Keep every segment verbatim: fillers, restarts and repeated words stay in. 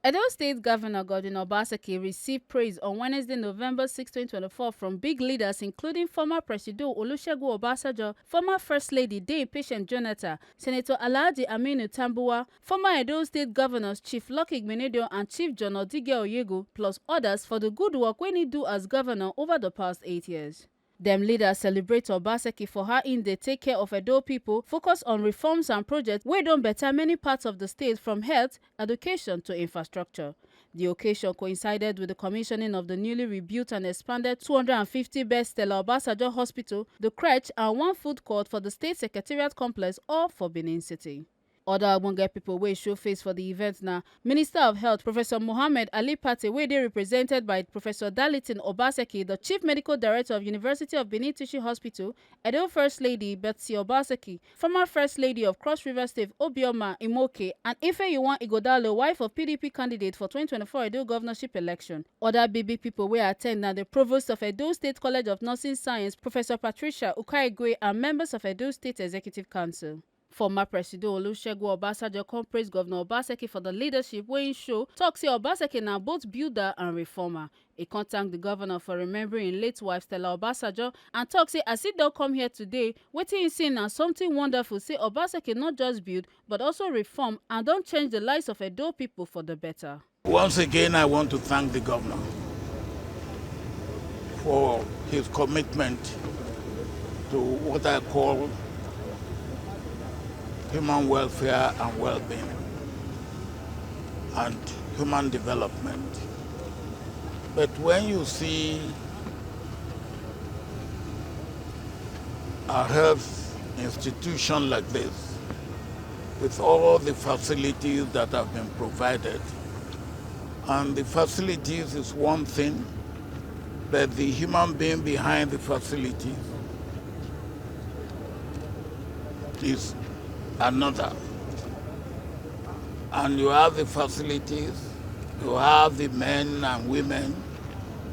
Edo State Governor Godwin Obaseki received praise on Wednesday, November sixth, twenty twenty-four, from big leaders including former Presido Olusegun Obasanjo, former First Lady Dame Patient Jonathan, Senator Alhaji Aminu Tambuwa, former Edo State Governors Chief Lucky Igbenedion and Chief John Odige Oyego, plus others, for the good work wey he do as governor over the past eight years. Dem leaders celebrate Obaseki for how im dey take care of Edo people, focus on reforms and projects wey don better many parts of the state, from health, education to infrastructure. The occasion coincided with the commissioning of the newly rebuilt and expanded two hundred and fifty bed Stella Obasanjo Hospital, the crèche, and one food court for the state secretariat complex, all for Benin City. Other ogbonge people wey show face for the event na Minister of Health, Professor Mohammed Ali Pate, wey dey represented by Professor Darlington Obaseki, the Chief Medical Director of University of Benin Teaching Hospital, Edo First Lady Betsy Obaseki, former First Lady of Cross River State, Obioma Imoke, and Ifeyinwa Ighodalo, wife of P D P candidate for twenty twenty-four Edo governorship election. Other big big people wey attend na the Provost of Edo State College of Nursing Science, Professor Patricia Ukaigwe, and members of Edo State Executive Council. Former Presido Olusegun Obasanjo come praise Governor Obaseki for the leadership wey he show, talk say Obaseki na both builder and reformer. He come thank the governor for remembering him late wife Stella Obasanjo and talk say as he don come here today, wetin he see na something wonderful, say Obaseki not just build but also reform and don change the lives of Edo people for the better. Once again, I want to thank the governor for his commitment to what I call human welfare and well-being and human development. But when you see a health institution like this, with all the facilities that have been provided, and the facilities is one thing, but the human being behind the facilities is another. And you have the facilities, you have the men and women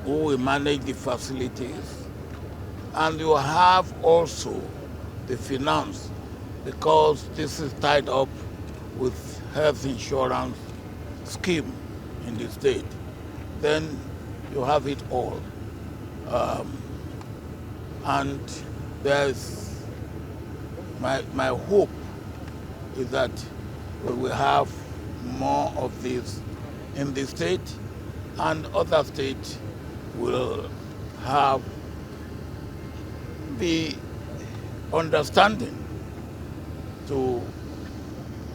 who will manage the facilities, and you have also the finance, because this is tied up with health insurance scheme in the state. Then you have it all. Um, and there's my, my hope is that we will have more of this in the state, and other states will have the understanding to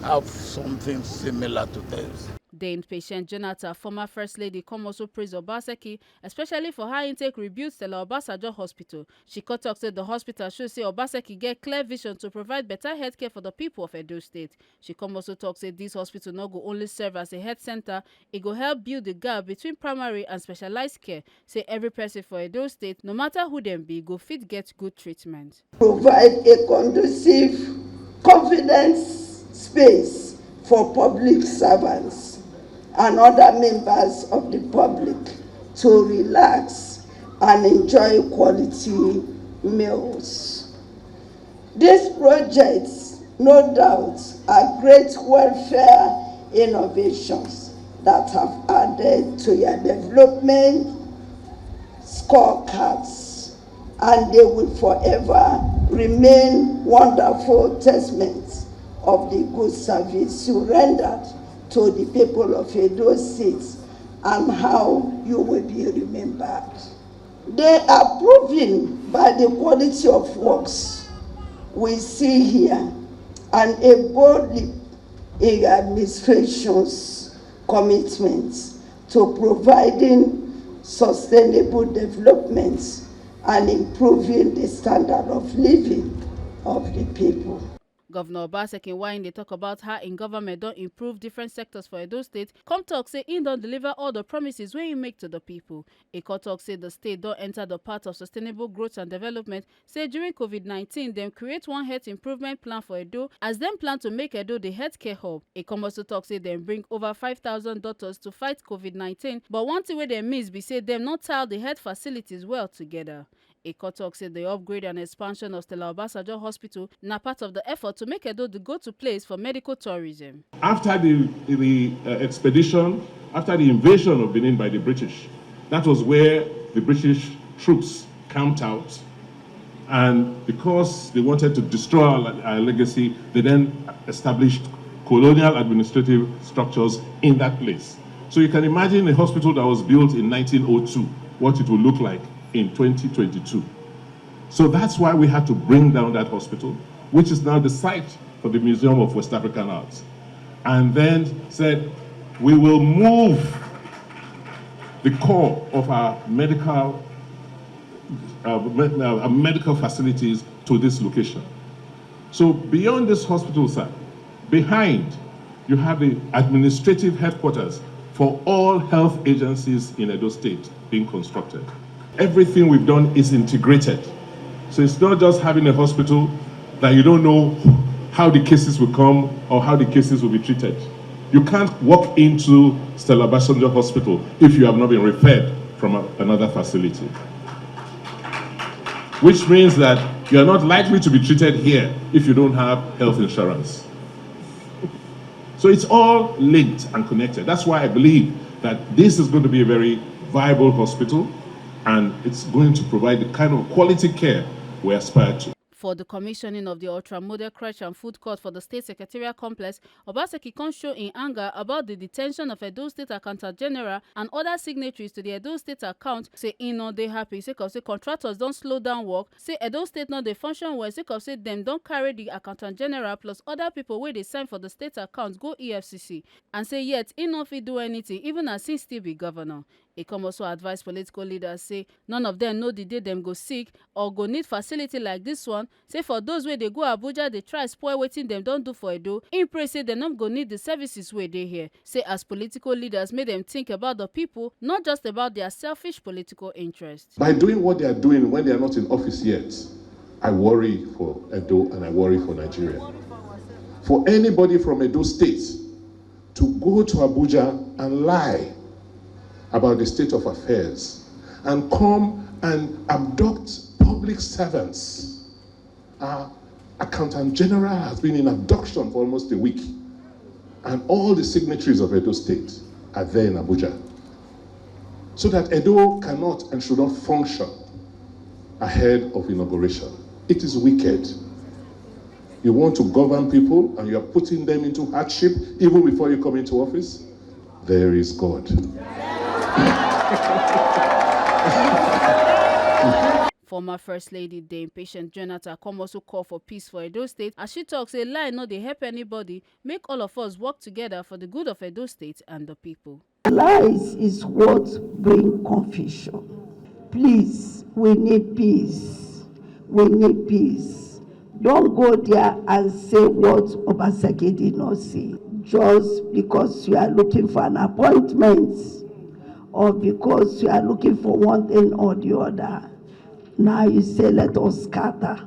have something similar to this. Dame Patient Jonathan, former First Lady, come also praise Obaseki, especially for how he take rebuild Stella Obasanjo Hospital. She come talk say the hospital show say Obaseki get clear vision to provide better healthcare for the people of Edo State. She come also talk say this hospital no go only serve as a health center, e go help build the gap between primary and specialized care. Say every person for Edo State, no matter who dem be, go fit get good treatment. Provide a conducive, confident space for public servants and other members of the public to relax and enjoy quality meals. These projects, no doubt, are great welfare innovations that have added to your development scorecards, and they will forever remain wonderful testaments of the good service you rendered to the people of Edo State and how you will be remembered. They are proven by the quality of works we see here and a bold leap in your administration's commitment to providing sustainable development and improving the standard of living of the people. Governor Obaseki, while he dey talk about how im government don improve different sectors for Edo State, come talk say im don deliver all the promises wey he make to the people. He come talk say the state don enter the path of sustainable growth and development, say during COVID nineteen, dem create one health improvement plan for Edo as dem plan to make Edo the healthcare hub. He come also talk say dem bring over five thousand doctors to fight COVID nineteen, but one thing wey dem miss be say dem no tile the health facilities well together. He come talk say the upgrade and expansion of Stella Obasanjo Hospital na part of the effort to make Edo the go-to place for medical tourism. After the, the uh, expedition, After the invasion of Benin by the British, that was where the British troops camped out. And because they wanted to destroy our, our legacy, they then established colonial administrative structures in that place. So you can imagine a hospital that was built in nineteen oh two, what it will look like in twenty twenty-two. So that's why we had to bring down that hospital, which is now the site for the Museum of West African Arts. And then said, we will move the core of our medical, uh, med- uh, medical facilities to this location. So beyond this hospital, sir, behind, you have the administrative headquarters for all health agencies in Edo State being constructed. Everything we've done is integrated. So it's not just having a hospital that you don't know how the cases will come or how the cases will be treated. You can't walk into Stella Obasanjo Hospital if you have not been referred from a- another facility. Which means that you are not likely to be treated here if you don't have health insurance. So it's all linked and connected. That's why I believe that this is going to be a very viable hospital, and it's going to provide the kind of quality care we aspire to. For the commissioning of the ultra-modern crèche and food court for the state secretariat complex, Obaseki come show im anger about the detention of Edo State Accountant General and other signatories to the Edo State account. Say im no dey happy sake of say contractors don slow down work, say Edo State no dey function well sake of say dem don carry the Accountant General plus other people wey dey sign for the state account go E F C C, and say yet im no fit do anything even as im still be governor. E come also advise political leaders say none of dem know the day dem go sick or go need facility like this one. Say for those wey dey go Abuja dey try spoil wetin dem don do for Edo, im pray say dem no go need the services wey dey here. Say as political leaders, make dem think about the people, not just about their selfish political interest. By doing what they are doing when they are not in office yet, I worry for Edo and I worry for Nigeria. For anybody from Edo State to go to Abuja and lie about the state of affairs and come and abduct public servants. Our accountant general has been in abduction for almost a week, and all the signatories of Edo State are there in Abuja. So that Edo cannot and should not function ahead of inauguration. It is wicked. You want to govern people and you are putting them into hardship even before you come into office? There is God. Former First Lady Dame Patient Jonathan come also call for peace for Edo State, as she talk say lie no dey help anybody, make all of us work together for the good of Edo State and the people. Lies is what bring confusion. Please, we need peace. We need peace. Don't go there and say what Obaseki did not say. Just because you are looking for an appointment or because you are looking for one thing or the other, now you say let us scatter.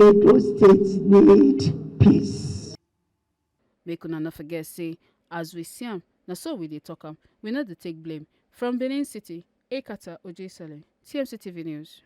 Edo State need peace. Make una no forget say, as we see am, na so we dey talk am. We no dey take blame. From Benin City, Ekata Ojesole, T M C T V News.